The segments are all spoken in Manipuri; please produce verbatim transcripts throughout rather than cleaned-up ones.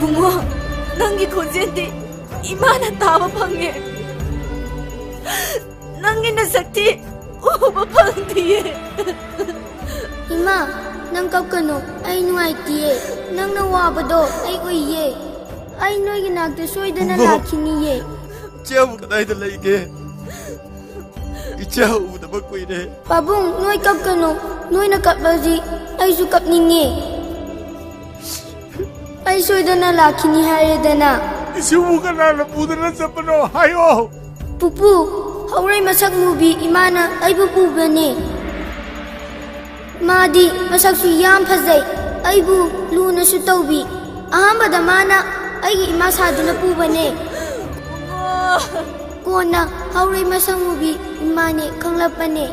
ꯕꯨꯡꯉꯣ, ꯅꯪꯒꯤ ꯈꯣꯟꯖꯦꯜꯗꯤ ꯏꯃꯥꯅ ꯇꯥꯕ ꯐꯪꯉꯦ꯫ ꯅꯪꯒꯤ ꯅꯁꯛꯇꯤ ꯎꯕ ꯐꯪꯗꯤꯌꯦ꯫ ꯏꯃꯥ, ꯅꯪ ꯀꯞꯀꯅꯨ꯫ ꯑꯩ ꯅꯨꯡꯉꯥꯏꯇꯤꯌꯦ꯫ ꯅꯪꯅ ꯋꯥꯕꯗꯣ ꯑꯩ ꯎꯏꯌꯦ꯫ ꯑꯩ ꯅꯣꯏꯒꯤ ꯅꯥꯛꯇ ꯁꯣꯏꯗꯅ ꯕꯨꯡꯉꯣ! ꯂꯥꯛꯈꯤꯅꯤꯌꯦ꯫ ꯏꯆꯦꯕꯨ ꯀꯗꯥꯏꯗ ꯂꯩꯒꯦ? ꯏꯆꯦ ꯎꯗꯕ ꯀꯨꯏꯔꯦ꯫ ꯄꯥꯕꯨꯡ, ꯅꯣꯏ ꯀꯞꯀꯅꯨ꯫ ꯅꯣꯏꯅ ꯀꯞꯂꯗꯤ ꯑꯩꯁꯨ ꯀꯞꯅꯤꯡꯉꯦ꯫ ꯑꯩ ꯁꯣꯏꯗꯅ ꯂꯥꯛꯈꯤꯅꯤ ꯍꯥꯏꯔꯦꯗꯅ꯫ ꯏꯁꯨꯕꯨ ꯀꯅꯥꯅ ꯄꯨꯗꯨꯅ ꯆꯠꯄꯅꯣ ꯍꯥꯏꯌꯣ꯫ ꯄꯨꯄꯨ, ꯍꯧꯔꯩ ꯃꯁꯛ ꯃꯨꯕꯤ ꯏꯃꯥꯅ ꯑꯩꯕꯨ ꯄꯨꯕꯅꯦ꯫ ꯃꯥꯗꯤ ꯃꯁꯛꯁꯨ ꯌꯥꯝ ꯐꯖꯩ, ꯑꯩꯕꯨ ꯂꯨꯅꯁꯨ ꯇꯧꯕꯤ꯫ ꯑꯍꯥꯟꯕꯗ ꯃꯥꯅ ꯑꯩꯒꯤ ꯏꯃꯥ ꯁꯥꯗꯨꯅ ꯄꯨꯕꯅꯦ꯫ ꯀꯣꯟꯅ ꯍꯧꯔꯩ ꯃꯁꯛ ꯃꯨꯕꯤ ꯏꯃꯥꯅꯦ ꯈꯪꯂꯛꯄꯅꯦ꯫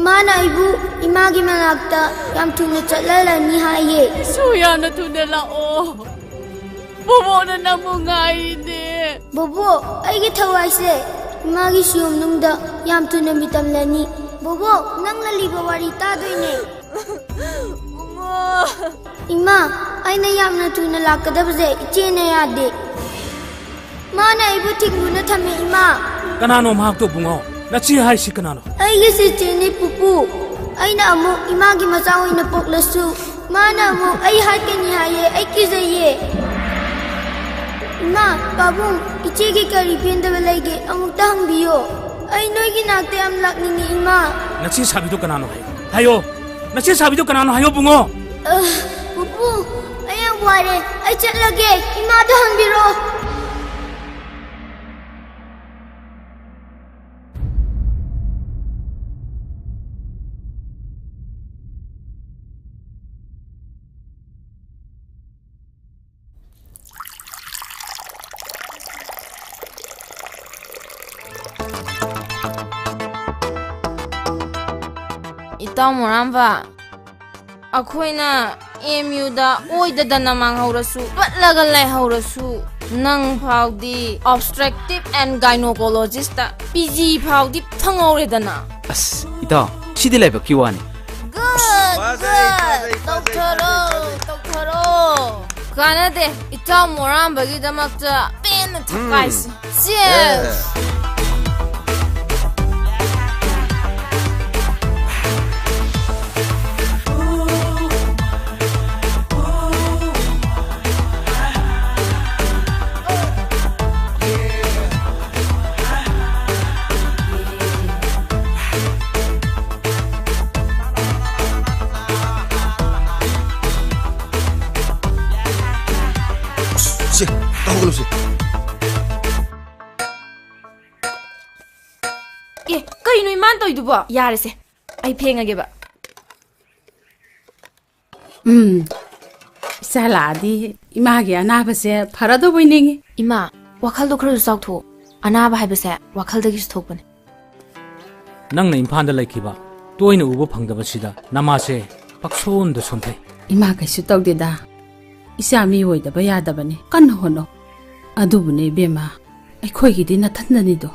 ꯃꯥꯅ ꯑꯩꯕꯨ ꯏꯃꯥꯒꯤ ꯃꯅꯥꯛꯇ ꯌꯥꯝ ꯊꯨꯅ ꯆꯠꯍꯜꯂꯅꯤ ꯍꯥꯏꯌꯦ꯫ ꯏꯁꯨ, ꯌꯥꯝꯅ ꯊꯨꯅ ꯂꯥꯛꯑꯣ꯫ ꯕꯣꯕꯣꯅ ꯅꯪꯕꯨ ꯉꯥꯏꯔꯤꯅꯦ꯫ ꯕꯣꯕꯣ, ꯑꯩꯒꯤ ꯊꯋꯥꯏꯁꯦ ꯏꯃꯥꯒꯤ ꯁꯤꯌꯣꯝꯅꯨꯡꯗ ꯌꯥꯝ ꯊꯨꯅ ꯃꯤꯇꯝꯂꯅꯤ꯫ ꯕꯣꯕꯣ, ꯅꯪꯅ ꯂꯤꯕ ꯋꯥꯔꯤ ꯇꯥꯗꯣꯏꯅꯦ꯫ ꯕꯨꯡꯉꯣ꯫ ꯏꯃꯥ, ꯑꯩꯅ ꯌꯥꯝꯅ ꯊꯨꯅ ꯂꯥꯛꯀꯗꯕꯁꯦ ꯏꯆꯦꯅ ꯌꯥꯗꯦ꯫ ꯃꯥꯅ ꯑꯩꯕꯨ ꯊꯤꯡꯗꯨꯅ ꯊꯝꯃꯦ, ꯏꯃꯥ꯫ ꯀꯅꯥꯅꯣ ꯃꯍꯥꯛꯇꯣ, ꯕꯨꯡꯉꯣ? ꯅꯆꯦ ꯍꯥꯏꯁꯤ ꯀꯅꯥꯅꯣ? ꯑꯩꯒꯤ ꯆꯦꯆꯦꯅꯦ, ꯄꯨꯄꯨ꯫ ꯑꯩꯅ ꯑꯃꯨꯛ ꯏꯃꯥꯒꯤ ꯃꯆꯥ ꯑꯣꯏꯅ ꯄꯣꯛꯂꯁꯨ, ꯃꯥꯅ ꯑꯃꯨꯛ ꯑꯩ ꯍꯥꯠꯀꯅꯤ ꯍꯥꯏꯌꯦ꯫ ꯑꯩ ꯀꯤꯖꯩꯌꯦ꯫ ꯏꯃꯥ, ꯄꯥꯕꯨꯡ, ꯏꯆꯦꯒꯤ ꯀꯔꯤ ꯄꯦꯟꯗꯕ ꯂꯩꯒꯦ? ꯑꯃꯨꯛꯇ ꯍꯪꯕꯤꯌꯣ꯫ ꯑꯩ ꯅꯣꯏꯒꯤ ꯅꯥꯛꯇ ꯌꯥꯝ ꯂꯥꯛꯅꯤꯡꯉꯤ, ꯏꯃꯥ꯫ ꯅꯆꯦ ꯁꯥꯕꯤꯗꯣ ꯀꯅꯥꯅꯣ ꯍꯥꯏꯌꯣ? ꯍꯥꯏꯌꯣ! ꯅꯆꯦ ꯁꯥꯕꯤꯗꯣ ꯀꯅꯥꯅꯣ ꯍꯥꯏꯌꯣ, ꯕꯨꯡꯉꯣ! ꯑ, ꯄꯨꯄꯨ, ꯑꯩ ꯌꯥꯝ ꯋꯥꯔꯦ꯫ ꯑꯩ ꯆꯠꯂꯒꯦ꯫ ꯏꯃꯥꯗ ꯍꯪꯕꯤꯔꯣ꯫ ꯏꯇꯥꯎ ꯃꯣꯔꯥꯝꯕ, ꯑꯩꯈꯣꯏꯅ ꯑꯦꯝ ꯌꯨꯗ ꯑꯣꯏꯗꯗꯅ ꯃꯥꯡꯍꯧꯔꯁꯨ, ꯄꯠꯂꯒ ꯂꯩꯍꯧꯔꯁꯨ, ꯅꯪ ꯐꯥꯎꯗꯤ obstructive and gynecologist P G ꯐꯥꯎꯗꯤ ꯐꯪꯍꯧꯔꯦꯗꯅ꯫ ꯑꯁ, ꯏꯇꯥꯎ, ꯁꯤꯗꯤ ꯂꯥꯏꯕꯛꯀꯤ ꯋꯥꯅꯤ꯫ Good, ꯐꯖꯩ, good. ꯐꯖꯩ, ꯐꯖꯩ, ꯇꯧꯊꯔꯣ, ꯐꯖꯩ, ꯐꯖꯩ꯫ ꯇꯧꯊꯔꯣ꯫ ꯀꯥꯟꯅꯗꯦ, ꯏꯇꯥꯎ ꯃꯣꯔꯥꯝꯕꯒꯤꯗꯃꯛꯇ ꯄꯦꯟꯅ ꯊꯛꯀꯥꯏꯁꯤ꯫ Cheers! ꯁꯦ, ꯇꯧꯍꯧꯒꯂꯨꯁꯦ꯫ ꯑꯦ, ꯀꯩꯅꯣ ꯏꯃꯥꯅ ꯇꯧꯔꯤꯗꯨꯕꯣ? ꯌꯥꯔꯦꯁꯦ, ꯑꯩ ꯐꯦꯡꯉꯒꯦꯕ꯫ ꯎꯝ, ꯏꯆꯥ ꯂꯥꯛꯑꯗꯤ ꯏꯃꯥꯒꯤ ꯑꯅꯥꯕꯁꯦ ꯐꯔꯗꯧꯕꯩ ꯅꯤꯡꯉꯤ꯫ ꯏꯃꯥ, ꯋꯥꯈꯜꯗꯣ ꯈꯔꯁꯨ ꯆꯥꯎꯊꯣꯛꯑꯣ꯫ ꯑꯅꯥꯕ ꯍꯥꯏꯕꯁꯦ ꯋꯥꯈꯜꯗꯒꯤꯁꯨ ꯊꯣꯛꯄꯅꯦ꯫ ꯅꯪꯅ ꯏꯝꯐꯥꯜꯗ ꯂꯩꯈꯤꯕ, ꯇꯣꯏꯅ ꯎꯕ ꯐꯪꯗꯕꯁꯤꯗ ꯅꯃꯥꯁꯦ ꯄꯛꯁꯣꯟꯗ ꯁꯣꯟꯊꯩ꯫ ꯏꯃꯥ ꯀꯩꯁꯨ ꯇꯧꯗꯦꯗ, ꯏꯆꯥ ꯃꯤ ꯑꯣꯏꯗꯕ ꯌꯥꯗꯕꯅꯤ, ꯀꯟꯅ ꯍꯣꯠꯅꯧ꯫ ꯑꯗꯨꯕꯨꯅꯦ ꯏꯕꯦꯝꯃ, ꯑꯩꯈꯣꯏꯒꯤꯗꯤ ꯅꯊꯟꯗꯅꯤꯗꯣ꯫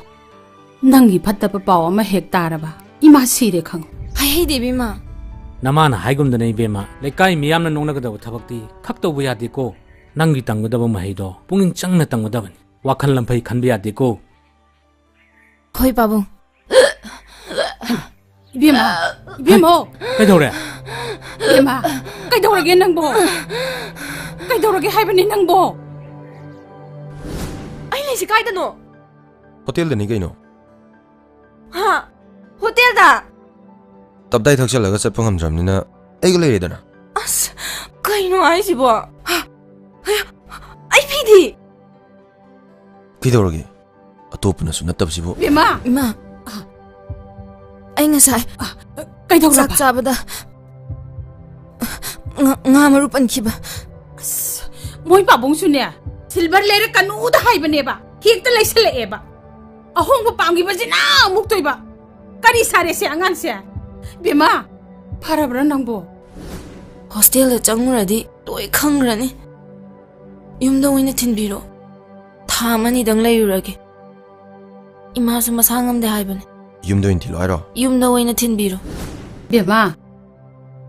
ꯅꯪꯒꯤ ꯐꯠꯇꯕ ꯄꯥꯎ ꯑꯃ ꯍꯦꯛ ꯇꯥꯔꯕ, ꯏꯃꯥ ꯁꯤꯔꯦ ꯈꯪꯉꯨ꯫ ꯍꯥꯏꯍꯩꯗꯦ ꯏꯕꯦꯝꯃ꯫ ꯅꯃꯥꯅ ꯍꯥꯏꯒꯨꯝꯗꯅ ꯏꯕꯦꯝꯃ, ꯂꯩꯀꯥꯏ ꯃꯤꯌꯥꯝꯅ ꯅꯣꯛꯅꯒꯗꯕ ꯊꯕꯛꯇꯤ ꯈꯛ ꯇꯧꯕ ꯌꯥꯗꯦꯀꯣ꯫ ꯅꯪꯒꯤ ꯇꯝꯒꯗꯕ ꯃꯍꯩꯗꯣ ꯄꯨꯛꯅꯤꯡ ꯆꯪꯅ ꯇꯝꯒꯗꯕꯅꯤ꯫ ꯋꯥꯈꯜ ꯂꯝꯐꯩ ꯈꯟꯕ ꯌꯥꯗꯦꯀꯣ꯫ ꯍꯣꯏ ꯄꯥꯕꯨꯡ꯫ ꯏꯕꯦꯝꯃ, ꯏꯕꯦꯝꯃ꯫ ꯀꯩꯗꯧꯔꯦ? ꯏꯕꯦꯝꯃ, ꯀꯩꯗꯧꯔꯒꯦ ꯅꯪꯕꯣ? ꯀꯩꯗꯧꯔꯒꯦ ꯍꯥꯏꯕꯅꯤ ꯅꯪꯕꯣ? ꯑꯩ ꯂꯩꯁꯤ ꯀꯥꯏꯗꯅꯣ? ꯍꯣꯇꯦꯜꯗꯅꯤ ꯀꯩꯅꯣ꯫ ꯍꯥ? ꯍꯣꯇꯦꯜꯗ? ꯇꯞꯇꯥꯏ ꯊꯛꯆꯜꯂꯒ ꯆꯠꯄ ꯉꯝꯗ꯭ꯔꯕꯅꯤꯅ ꯑꯩꯒ ꯂꯩꯔꯦꯗꯅ꯫ ꯑꯁ, ꯀꯩꯅꯣ ꯍꯥꯏꯁꯤꯕꯣ? ꯍꯥ? ꯍꯥ? ꯑꯩ ꯐꯤꯗꯤ? ꯀꯩꯗꯧꯔꯒꯦ? ꯑꯇꯣꯞꯄꯅꯁꯨ ꯅꯠꯇꯕꯁꯤꯕꯨ꯫ ꯏꯃꯥ! ꯏꯃꯥ! ꯑꯩ ꯉꯁꯥꯏ ꯀꯩꯗꯧꯔꯕ? ꯆꯥꯛ ꯆꯥꯕꯗ ꯉꯥ, ꯉꯥ ꯃꯔꯨ ꯄꯟꯈꯤꯕ꯫ ꯑꯁ, ꯃꯣꯏ ꯄꯥꯕꯨꯡꯁꯨꯅꯦ, silver ꯂꯩꯔꯛꯀꯅꯨꯗ ꯍꯥꯏꯕꯅꯦꯕ, ꯍꯦꯛꯇ ꯂꯩꯁꯜꯂꯛꯑꯦꯕ꯫ ꯑꯍꯣꯡꯕ ꯄꯥꯝꯈꯤꯕꯁꯤꯅ ꯑꯃꯨꯛ ꯇꯣꯏꯕ꯫ ꯀꯔꯤ ꯁꯥꯔꯦ ꯁꯤ ꯑꯉꯥꯡꯁꯦ? ꯕꯦꯝꯃ, ꯐꯔꯕ꯭ꯔꯥ ꯅꯪꯕꯣ? ꯍꯣꯁꯇꯦꯜꯗ ꯆꯪꯉꯨꯔꯗꯤ ꯂꯣꯏ ꯈꯪꯈ꯭ꯔꯅꯤ꯫ ꯌꯨꯝꯗ ꯑꯣꯏꯅ ꯊꯤꯟꯕꯤꯔꯣ꯫ ꯊꯥ ꯑꯃꯅꯤꯗꯪ ꯂꯩꯔꯨꯔꯒꯦ꯫ ꯏꯃꯥꯁꯨ ꯃꯁꯥ ꯉꯝꯗꯦ ꯍꯥꯏꯕꯅꯦ꯫ ꯌꯨꯝꯗ ꯑꯣꯏꯅ ꯊꯤꯜꯂꯣ ꯍꯥꯏꯔꯣ? ꯌꯨꯝꯗ ꯑꯣꯏꯅ ꯊꯤꯟꯕꯤꯔꯣ꯫ ꯕꯦꯝꯃ,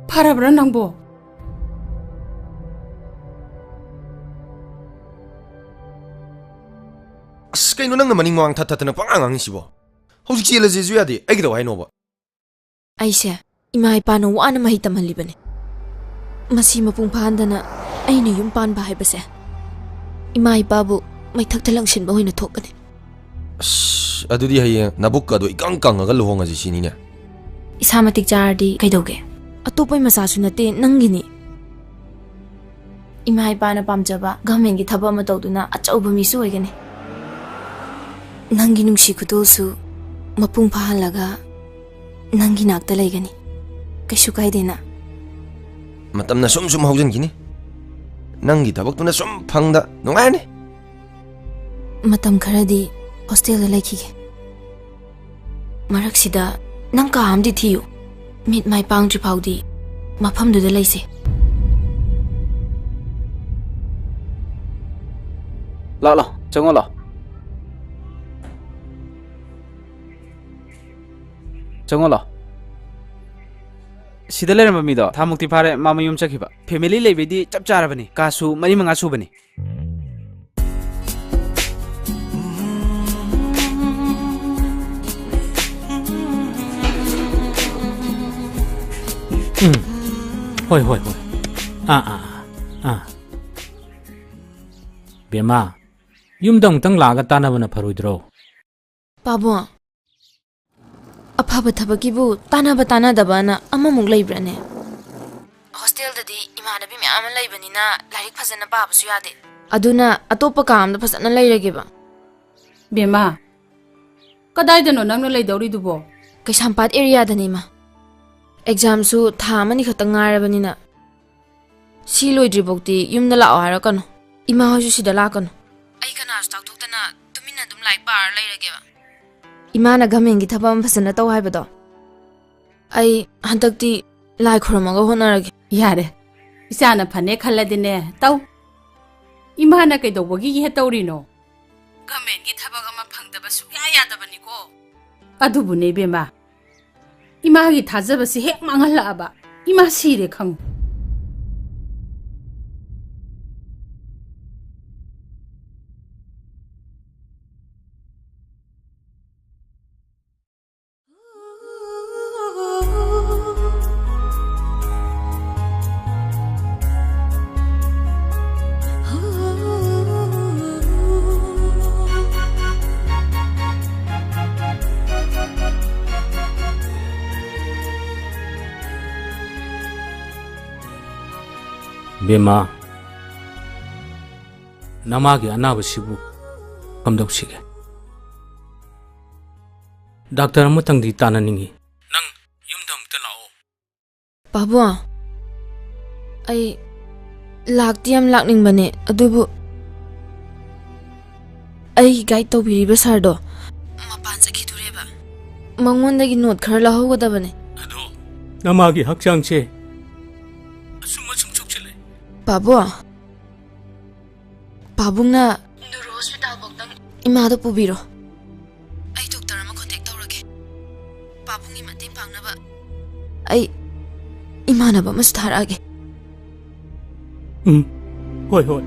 ꯐꯔꯕ꯭ꯔꯥ ꯅꯪꯕꯣ? ꯀꯩꯅꯣ ꯅꯪꯅ ꯃꯅꯤꯡ ꯃꯃꯥꯡ ꯊꯠ ꯊꯠꯇꯅ ꯄꯉꯥꯡ ꯉꯥꯡꯉꯤꯁꯤꯕꯣ? ꯍꯧꯖꯤꯛ ꯆꯦꯜꯂꯁꯦꯁꯨ ꯌꯥꯗꯦ꯫ ꯑꯩ ꯀꯩꯗꯧ ꯍꯥꯏꯅꯣꯕ? ꯑꯩꯁꯦ ꯏꯃꯥ ꯏꯄꯥꯅ ꯋꯥꯅ ꯃꯍꯩ ꯇꯝꯍꯜꯂꯤꯕꯅꯤ꯫ ꯃꯁꯤ ꯃꯄꯨꯡ ꯐꯥꯍꯟꯗꯅ ꯑꯩꯅ ꯌꯨꯝ ꯄꯥꯟꯕ ꯍꯥꯏꯕꯁꯦ ꯏꯃꯥ ꯏꯄꯥꯕꯨ ꯃꯩꯊꯛꯇ ꯂꯪꯁꯤꯟꯕ ꯑꯣꯏꯅ ꯊꯣꯛꯀꯅꯤ꯫ ꯑꯁ, ꯑꯗꯨꯗꯤ ꯍꯌꯦꯡ ꯅꯕꯨꯛꯀꯗꯣ ꯏꯀꯪ ꯀꯪꯉꯒ ꯂꯨꯍꯣꯡꯉꯁꯤ ꯁꯤꯅꯤꯅꯦ꯫ ꯏꯁꯥ ꯃꯇꯤꯛ ꯆꯥꯔꯗꯤ ꯀꯩꯗꯧꯒꯦ? ꯑꯇꯣꯞꯄꯩ ꯃꯆꯥꯁꯨ ꯅꯠꯇꯦ, ꯅꯪꯒꯤꯅꯤ꯫ ꯏꯃꯥ ꯏꯄꯥꯅ ꯄꯥꯝꯖꯕ ꯒꯚꯔꯟꯃꯦꯟꯠꯀꯤ ꯊꯕꯛ ꯑꯃ ꯇꯧꯗꯨꯅ ꯑꯆꯧꯕ ꯃꯤꯁꯨ ꯑꯣꯏꯒꯅꯤ꯫ ꯅꯪꯒꯤ ꯅꯨꯡꯁꯤ ꯈꯨꯗꯣꯜꯁꯨ ꯃꯄꯨꯡ ꯐꯥꯍꯜꯂꯒ ꯅꯪꯒꯤ ꯅꯥꯛꯇ ꯂꯩꯒꯅꯤ꯫ ꯀꯩꯁꯨ ꯀꯥꯏꯗꯦꯅ? ꯃꯇꯝꯅ ꯁꯨꯝ ꯁꯨꯝ ꯍꯧꯖꯤꯟꯈꯤꯅꯤ꯫ ꯅꯪꯒꯤ ꯊꯕꯛꯇꯨꯅ ꯁꯨꯝ ꯐꯪꯗ ꯅꯨꯡꯉꯥꯏꯔꯅꯤ꯫ ꯃꯇꯝ ꯈꯔꯗꯤ ꯍꯣꯁꯇꯦꯜꯗ ꯂꯩꯈꯤꯒꯦ꯫ ꯃꯔꯛꯁꯤꯗ ꯅꯪ ꯀꯥ ꯑꯃꯗꯤ ꯊꯤꯌꯨ꯫ ꯃꯤꯠ ꯃꯥꯏ ꯄꯥꯡꯗ꯭ꯔꯤ ꯐꯥꯎꯗꯤ ꯃꯐꯝꯗꯨꯗ ꯂꯩꯁꯦ꯫ ꯂꯥꯛꯂꯣ, ꯆꯪꯉꯣ ꯂꯥꯛꯑꯣ꯫ ꯆꯪꯉꯣ ꯂꯥꯛꯑꯣ꯫ ꯁꯤꯗ ꯂꯩꯔꯝꯕ ꯃꯤꯗꯣ ꯊꯥꯃꯨꯛꯇꯤ ꯐꯥꯔꯦ, ꯃꯥ ꯃꯌꯨꯝ ꯆꯠꯈꯤꯕ꯫ ꯐꯦꯃꯤꯂꯤ ꯂꯩꯕꯩꯗꯤ ꯆꯞ ꯆꯥꯔꯕꯅꯤ, ꯀꯥꯁꯨ ꯃꯔꯤ ꯃꯉꯥ ꯁꯨꯕꯅꯤ꯫ ꯎꯝ꯫ ꯍꯣꯏ, ꯍꯣꯏ, ꯍꯣꯏ꯫ ꯑꯥ, ꯑꯥ, ꯑꯥ, ꯑꯥ꯫ ꯕꯦꯝꯃ, ꯌꯨꯝꯗ ꯑꯃꯨꯛꯇꯪ ꯂꯥꯛꯑꯒ ꯇꯥꯟꯅꯕꯅ ꯐꯔꯣꯏꯗ꯭ꯔꯣ? ꯄꯥꯕꯨꯡ, ꯑꯐꯕ ꯊꯕꯛꯀꯤꯕꯨ ꯇꯥꯟꯅꯕ ꯇꯥꯟꯅꯗꯕꯅ ꯑꯃꯃꯨꯛ ꯂꯩꯕ꯭ꯔꯥꯅꯦ? ꯍꯣꯁꯇꯦꯜꯗꯗꯤ ꯏꯃꯥꯟꯅꯕꯤ ꯃꯌꯥꯝ ꯑꯃ ꯂꯩꯕꯅꯤꯅ ꯂꯥꯏꯔꯤꯛ ꯐꯖꯅ ꯄꯥꯕꯁꯨ ꯌꯥꯗꯦ꯫ ꯑꯗꯨꯅ ꯑꯇꯣꯞꯄ ꯀꯥ ꯑꯃꯗ ꯐꯖꯅ ꯂꯩꯔꯒꯦꯕ꯫ ꯕꯦꯝꯃ, ꯀꯗꯥꯏꯗꯅꯣ ꯅꯪꯅ ꯂꯩꯗꯧꯔꯤꯗꯨꯕꯣ? ꯀꯩꯁꯥꯝꯄꯥꯠ ꯑꯦꯔꯤꯌꯥꯗꯅꯦ, ꯏꯃꯥ꯫ ꯑꯦꯛꯖꯥꯝꯁꯨ ꯊꯥ ꯑꯃꯅꯤ ꯈꯛꯇꯪ ꯉꯥꯏꯔꯕꯅꯤꯅ, ꯁꯤ ꯂꯣꯏꯗ꯭ꯔꯤꯐꯥꯎꯗꯤ ꯌꯨꯝꯗ ꯂꯥꯛꯑꯣ ꯍꯥꯏꯔꯛꯀꯅꯨ꯫ ꯏꯃꯥ ꯍꯣꯏꯁꯨ ꯁꯤꯗ ꯂꯥꯛꯀꯅꯨ꯫ ꯑꯩ ꯀꯅꯥꯁꯨ ꯇꯥꯛꯊꯣꯛꯇꯅ ꯇꯨꯃꯤꯟꯅ ꯑꯗꯨꯝ ꯂꯥꯏꯔꯤꯛ ꯄꯥꯔ ꯂꯩꯔꯒꯦꯕ꯫ ꯏꯃꯥꯅ ꯒꯃꯦꯟꯒꯤ ꯊꯕꯛ ꯑꯃ ꯐꯖꯅ ꯇꯧ ꯍꯥꯏꯕꯗꯣ, ꯑꯩ ꯍꯟꯗꯛꯇꯤ ꯂꯥꯏ ꯈꯨꯔꯨꯝꯃꯒ ꯍꯣꯠꯅꯔꯒꯦ꯫ ꯌꯥꯔꯦ, ꯏꯆꯥꯅ ꯐꯅꯦ ꯈꯜꯂꯗꯤꯅꯦ, ꯇꯧ꯫ ꯏꯃꯥꯅ ꯀꯩꯗꯧꯕꯒꯤ ꯌꯦꯠ ꯇꯧꯔꯤꯅꯣ? ꯒꯃꯦꯟꯒꯤ ꯊꯕꯛ ꯑꯃ ꯐꯪꯗꯕ ꯁꯨꯡꯌꯥ ꯌꯥꯗꯕꯅꯤꯀꯣ꯫ ꯑꯗꯨꯕꯨꯅꯦ ꯏꯕꯦꯝꯃ, ꯏꯃꯥꯒꯤ ꯊꯥꯖꯕꯁꯤ ꯍꯦꯛ ꯃꯥꯡꯍꯜꯂꯛꯑꯕ, ꯏꯃꯥ ꯁꯤꯔꯦ ꯈꯪꯉꯨ꯫ ꯕꯦꯝꯃ, ꯅꯃꯥꯒꯤ ꯑꯅꯥꯕꯁꯤꯕꯨ ꯀꯝꯗꯧꯁꯤꯒꯦ? ꯗꯥꯛꯇꯔ ꯑꯃꯇꯪꯗꯤ ꯇꯥꯟꯅꯅꯤꯡꯏ꯫ ꯅꯪ ꯌꯨꯝꯗ ꯑꯃꯨꯛꯇ ꯂꯥꯛꯑꯣ꯫ ꯄꯥꯕꯨꯡ, ꯑꯩ ꯂꯥꯛꯇꯤ ꯌꯥꯝ ꯂꯥꯛꯅꯤꯡꯕꯅꯦ, ꯑꯗꯨꯕꯨ ꯑꯩꯒꯤ ꯒꯥꯏꯗ ꯇꯧꯕꯤꯔꯤꯕ ꯁꯥꯔꯗꯣ ꯃꯄꯥꯟ ꯆꯠꯈꯤꯗꯣꯔꯦꯕ꯫ ꯃꯉꯣꯟꯗꯒꯤ ꯅꯣꯠ ꯈꯔ ꯂꯧꯍꯧꯒꯗꯕꯅꯦ꯫ ꯑꯗꯣ ꯅꯃꯥꯒꯤ ꯍꯛꯆꯥꯡꯁꯦ ꯑꯁꯨꯝ ꯑꯁꯨꯝ ꯁꯣꯛꯆꯤꯜꯂꯦ꯫ ꯄꯥꯕꯨꯡ, ꯄꯥꯕꯨꯡꯅ ꯅꯨꯔꯨ ꯍꯣꯁꯄꯤꯇꯥꯜ ꯐꯥꯎꯗꯪ ꯏꯃꯥꯗꯣ ꯄꯨꯕꯤꯔꯣ꯫ ꯑꯩ ꯗꯣꯛꯇꯔ ꯑꯃ ꯀꯣꯟꯇꯦꯛ ꯇꯧꯔꯒꯦ꯫ ꯄꯥꯕꯨꯡꯒꯤ ꯃꯇꯦꯡ ꯄꯥꯡꯅꯕ ꯑꯩ ꯏꯃꯥꯟꯅꯕ ꯑꯃꯁꯨ ꯊꯥꯔꯛꯑꯒꯦ꯫ ꯎꯝ, ꯍꯣꯏ, ꯍꯣꯏ꯫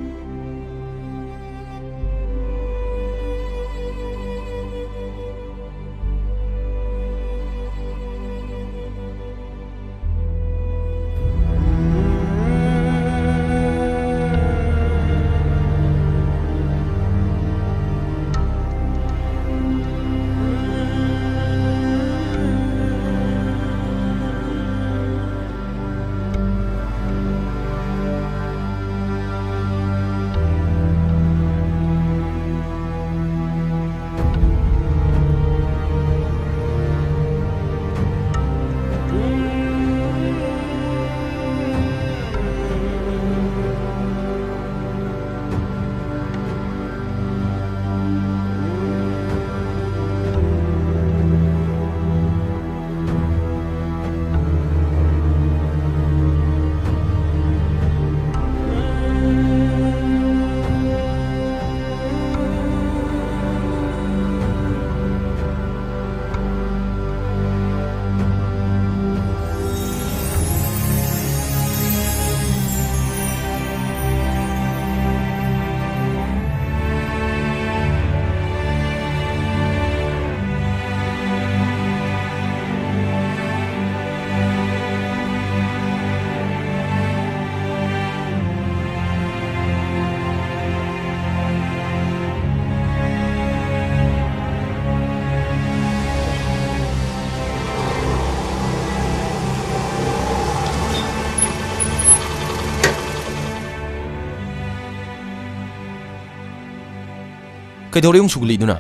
ꯀꯩꯗꯧꯔꯦ ꯑꯃꯨꯛ ꯁꯨꯒꯠꯂꯛꯏꯗꯨꯅ?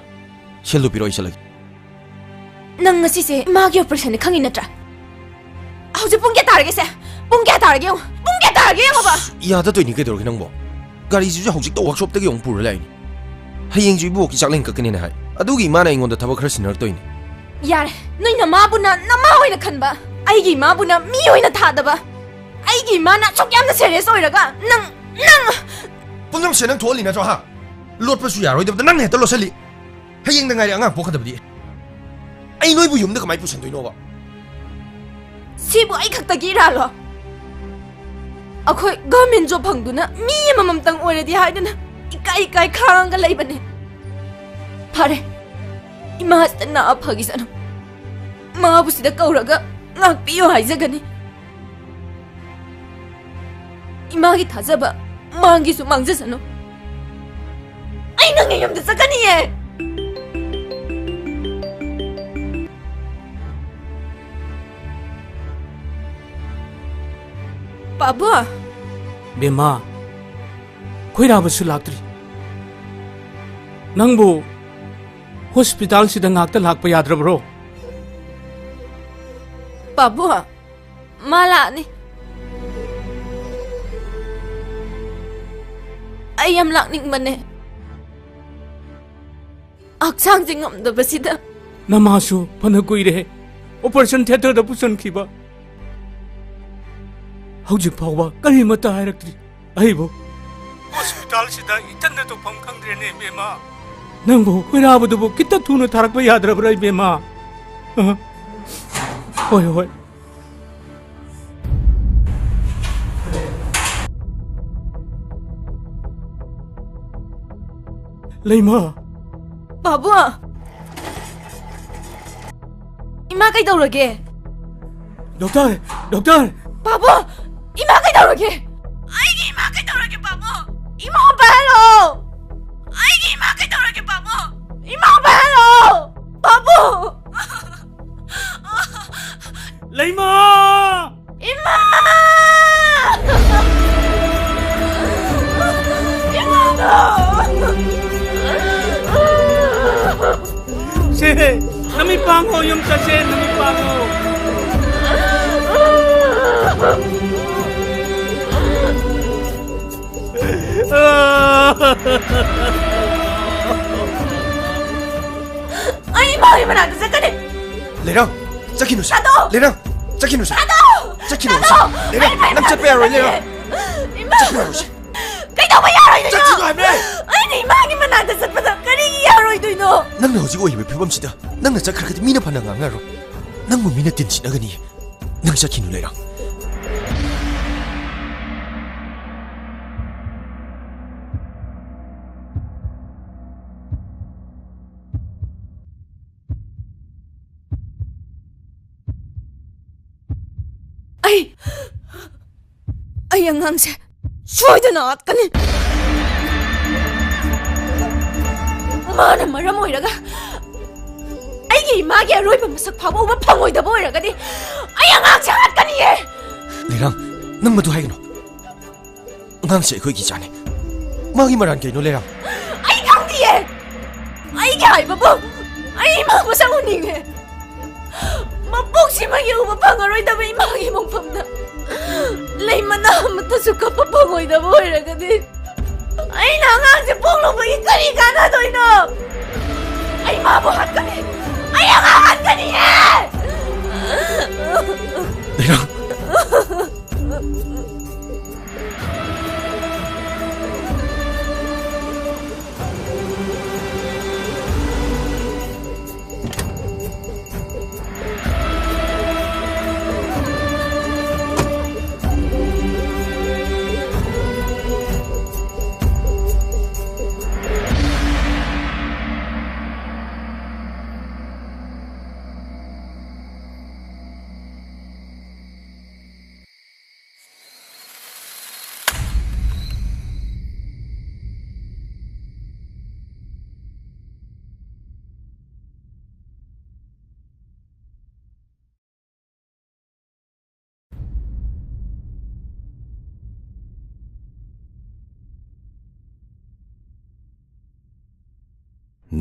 ꯁꯦꯜꯗꯣ ꯄꯤꯔꯛꯑꯣ, ꯑꯩ ꯆꯠꯂꯒꯦ꯫ ꯅꯪ ꯉꯁꯤꯁꯦ ꯏꯃꯥꯒꯤ operation ꯅꯤ ꯈꯪꯉꯤ ꯅꯠꯇ꯭ꯔꯥ? ꯍꯧꯖꯤꯛ ꯄꯨꯡ ꯀꯌꯥ ꯇꯥꯔꯒꯦ ꯁꯦ? ꯄꯨꯡ ꯀꯌꯥ ꯇꯥꯔꯒꯦ ꯌꯦꯡꯉꯣ꯫ ꯄꯨꯡ ꯀꯌꯥ ꯇꯥꯔꯒꯦ ꯌꯦꯡꯉꯣꯕ꯫ ꯌꯥꯗ ꯇꯧꯏꯅꯤ ꯀꯩꯗꯧꯔꯒꯦ ꯅꯪꯕꯣ? ꯒꯥꯔꯤꯁꯤꯁꯨ ꯍꯧꯖꯤꯛꯇ workshop ꯇꯒꯤ ꯑꯃꯨꯛ ꯄꯨꯔ ꯂꯥꯛꯏꯅꯤ꯫ ꯍꯌꯦꯡꯁꯨ ꯏꯕꯣꯛꯀꯤ ꯆꯥꯛꯂꯦꯟ ꯀꯛꯀꯅꯤꯅ ꯍꯥꯏ꯫ ꯑꯗꯨꯒꯤ ꯏꯃꯥꯅ ꯑꯩꯉꯣꯟꯗ ꯊꯕꯛ ꯈꯔ ꯁꯤꯟꯅꯔꯛꯇꯣꯏꯅꯤ꯫ ꯌꯥꯔꯦ, ꯅꯣꯏ ꯅꯃꯥꯕꯨꯅ ꯅꯃꯥ ꯑꯣꯏꯅ ꯈꯟꯕ, ꯑꯩꯒꯤ ꯏꯃꯥꯕꯨꯅ ꯃꯤ ꯑꯣꯏꯅ ꯊꯥꯗꯕ꯫ ꯑꯩꯒꯤ ꯏꯃꯥꯅ ꯑꯁꯨꯛ ꯌꯥꯝꯅ serious ꯑꯣꯏꯔꯒ ꯅꯪ, ꯅꯪ ꯄꯨꯝꯅꯃꯛꯁꯦ ꯅꯪ ꯊꯣꯛꯍꯜꯂꯤ ꯅꯠꯇ꯭ꯔꯣ, ꯍꯥ? ꯂꯣꯠꯄꯁꯨ ꯌꯥꯔꯣꯏꯗꯕꯗ ꯅꯪꯅ ꯍꯦꯛꯇ ꯂꯣꯠꯁꯤꯜꯂꯤ꯫ ꯍꯌꯦꯡꯗ ꯉꯥꯏꯔꯦ ꯑꯉꯥꯡ ꯄꯣꯛꯀꯗꯕꯗꯤ꯫ ꯑꯩ ꯅꯣꯏꯕꯨ ꯌꯨꯝꯗ ꯀꯃꯥꯏ ꯄꯨꯁꯟꯗꯣꯏꯅꯣꯕ? ꯁꯤꯕꯨ ꯑꯩ ꯈꯛꯇꯒꯤ ꯏꯔꯥꯜꯂꯣ? ꯑꯩꯈꯣꯏ government job ꯐꯪꯗꯨꯅ ꯃꯤ ꯑꯃꯃꯝꯇꯪ ꯑꯣꯏꯔꯗꯤ ꯍꯥꯏꯗꯨꯅ ꯏꯀꯥꯏ ꯏꯀꯥꯏ ꯈꯥꯡꯉꯒ ꯂꯩꯕꯅꯦ꯫ ꯐꯔꯦ, ꯏꯃꯥꯁꯤꯗ ꯅꯥ ꯐꯈꯤꯁꯅꯨ꯫ ꯃꯥꯕꯨ ꯁꯤꯗ ꯀꯧꯔꯒ ꯉꯥꯛꯄꯤꯌꯨ ꯍꯥꯏꯖꯒꯅꯤ꯫ ꯏꯃꯥꯒꯤ ꯊꯥꯖꯕ ꯃꯥꯡꯒꯤꯁꯨ ꯃꯥꯡꯖꯁꯅꯨ꯫ ꯑꯩ ꯅꯪꯒꯤ ꯌꯨꯝꯗ ꯆꯠꯀꯅꯤꯌꯦ꯫ ꯄꯥꯕꯨ꯫ ꯕꯦꯝꯃ, ꯈꯣꯏꯔꯥꯕꯁꯨ ꯂꯥꯛꯇ꯭ꯔꯤ꯫ ꯅꯪꯕꯨ hospital ꯁꯤꯗ ꯉꯥꯛꯇ ꯂꯥꯛꯄ ꯌꯥꯗ꯭ꯔꯕ꯭ꯔꯣ? ꯄꯥꯕꯨ, ꯃꯥ ꯂꯥꯛꯑꯅꯤ꯫ ꯑꯩ ꯌꯥꯝ ꯂꯥꯛꯅꯤꯡꯕꯅꯦ꯫ ꯍꯛꯆꯥꯡꯁꯦ ꯉꯝꯗꯕꯁꯤꯗ꯫ ꯅꯃꯥꯁꯨ ꯐꯅ ꯀꯨꯏꯔꯦ operation theatre ꯗ ꯄꯨꯁꯟꯈꯤꯕ꯫ ꯍꯧꯖꯤꯛ ꯐꯥꯎꯕ ꯀꯔꯤꯃꯠꯇ ꯍꯥꯏꯔꯛꯇ꯭ꯔꯤ꯫ ꯑꯩꯕꯨ hospital ꯁꯤꯗ ꯏꯊꯟꯗ ꯇꯧꯐꯝ ꯈꯪꯗ꯭ꯔꯦꯅꯦ, ꯏꯕꯦꯝꯃ꯫ ꯅꯪꯕꯨ ꯈꯣꯏꯔꯥꯕꯗꯨꯕꯨ ꯈꯤꯇ ꯊꯨꯅ ꯊꯥꯔꯛꯄ ꯌꯥꯗ꯭ꯔꯕ꯭ꯔꯥ, ꯏꯕꯦꯝꯃ? ꯑ? ꯍꯣꯏ, ꯍꯣꯏ꯫ ꯂꯩꯃ! ꯄꯥꯕꯨ! ꯏꯃꯥ ꯀꯩꯗꯧꯔꯒꯦ? Doctor! Doctor! ꯄꯥꯕꯨ! ꯏꯃꯥ ꯀꯩꯗꯧꯔꯒꯦ? ꯑꯩꯒꯤ ꯏꯃꯥ ꯀꯩꯗꯧꯔꯒꯦ, ꯄꯥꯕꯨ? ꯏꯃꯥ ꯄꯥꯏꯍꯜꯂꯣ! ꯑꯩꯒꯤ ꯏꯃꯥ ꯀꯩꯗꯧꯔꯒꯦ, ꯄꯥꯕꯨ? ꯏꯃꯥ ꯄꯥꯏꯍꯜꯂꯣ! ꯄꯥꯕꯨ! ꯂꯩꯃ! ꯏꯃꯥ! ꯏꯃꯥ! ꯄꯥꯡꯉꯣ, ꯌꯨꯝ ꯆꯠꯁꯦ, ꯅꯨꯃꯤꯠ ꯄꯥꯡꯉꯣ꯫ ꯑꯩ ꯏꯃꯥꯒꯤ ꯃꯅꯥꯛꯇ ꯆꯠꯀꯅꯤ꯫ ꯂꯩꯔꯥꯡ, ꯆꯠꯈꯤꯅꯨꯁꯦ꯫ ꯊꯥꯗꯣꯛ! ꯂꯩꯔꯥꯡ, ꯆꯠꯈꯤꯅꯨꯁꯦ꯫ ꯊꯥꯗꯣꯛ! ꯆꯠꯈꯤꯅꯨꯁꯦ꯫ ꯊꯥꯗꯣꯛ! ꯂꯩꯔꯥꯡ, ꯑꯩ ꯅꯪ ꯆꯠꯄ ꯌꯥꯔꯣꯏ, ꯂꯩꯔꯥꯡ꯫ ꯏꯃꯥ! ꯆꯠꯈꯤꯅꯨ ꯍꯥꯏꯕꯅꯦ꯫ ꯀꯩꯗꯧꯕ ꯌꯥꯔꯣꯏꯗꯣꯏꯅꯣ? ꯆꯠꯈꯤꯅꯨ ꯍꯥꯏꯕꯅꯦ꯫ ꯑꯩꯅ ꯏꯃꯥꯒꯤ ꯃꯅꯥꯛꯇ ꯆꯠꯄꯗ ꯀꯔꯤꯒꯤ ꯌꯥꯔꯣꯏꯗꯣꯏꯅꯣ? ꯅꯪꯅ ꯍꯧꯖꯤꯛ ꯑꯣꯏꯔꯤꯕ ꯐꯤꯕꯝꯁꯤꯗ ꯅꯪꯅ ꯆꯠꯈ꯭ꯔꯒꯗꯤ ꯃꯤꯅ ꯐꯅ ꯉꯥꯡꯅꯔꯣꯏ꯫ ꯅꯪꯕꯨ ꯃꯤꯅ ꯇꯤꯟꯁꯤꯠꯅꯒꯅꯤ꯫ ꯅꯪ ꯆꯠꯈꯤꯅꯨ, ꯂꯩꯔꯥꯡ꯫ ꯑꯩ, ꯑꯩ ꯑꯉꯥꯡꯁꯦ ꯁꯣꯏꯗꯅ ꯍꯥꯠꯀꯅꯤ꯫ ꯃꯥꯅ ꯃꯔꯝ ꯑꯣꯏꯔꯒ ꯑꯩꯒꯤ ꯏꯃꯥꯒꯤ ꯑꯔꯣꯏꯕ ꯃꯁꯛ ꯐꯥꯎꯕ ꯎꯕ ꯐꯪꯉꯣꯏꯗꯕ ꯑꯣꯏꯔꯒꯗꯤ ꯑꯩ ꯑꯉꯥꯡꯁꯦ ꯍꯥꯠꯀꯅꯤꯌꯦ꯫ ꯂꯩꯔꯥꯡ, ꯅꯪ ꯃꯗꯨ ꯍꯥꯏꯒꯅꯨ꯫ ꯑꯉꯥꯡꯁꯦ ꯑꯩꯈꯣꯏꯒꯤ ꯏꯆꯥꯅꯤ꯫ ꯃꯥꯒꯤ ꯃꯔꯥꯟ ꯀꯩꯅꯣ, ꯂꯩꯔꯥꯡ? ꯑꯩ ꯈꯪꯗꯤꯌꯦ꯫ ꯑꯩꯒꯤ ꯍꯥꯏꯕꯕꯨ ꯑꯩ ꯏꯃꯥ ꯃꯁꯛ ꯎꯅꯤꯡꯉꯦ꯫ ꯃꯄꯣꯛꯁꯤꯃꯒꯤ ꯎꯕ ꯐꯪꯉꯔꯣꯏꯗꯕ ꯏꯃꯥꯒꯤ ꯃꯣꯡꯐꯝꯗ ꯂꯩ ꯃꯅꯥ ꯑꯃꯠꯇꯁꯨ ꯀꯞꯄ ꯐꯪꯉꯣꯏꯗꯕ ꯑꯣꯏꯔꯒꯗꯤ ꯑꯩꯅ ꯑꯉꯥꯡꯁꯦ ꯄꯣꯛꯂꯨꯕꯒꯤ ꯀꯔꯤ ꯀꯥꯟꯅꯗꯣꯏꯅꯣ? ꯑꯩ ꯃꯥꯕꯨ ꯍꯥꯠꯀꯅꯤ꯫ ꯑꯩ ꯑꯉꯥꯡ ꯍꯥꯠꯀꯅꯤꯌꯦ! ꯂꯩꯔꯥꯡ꯫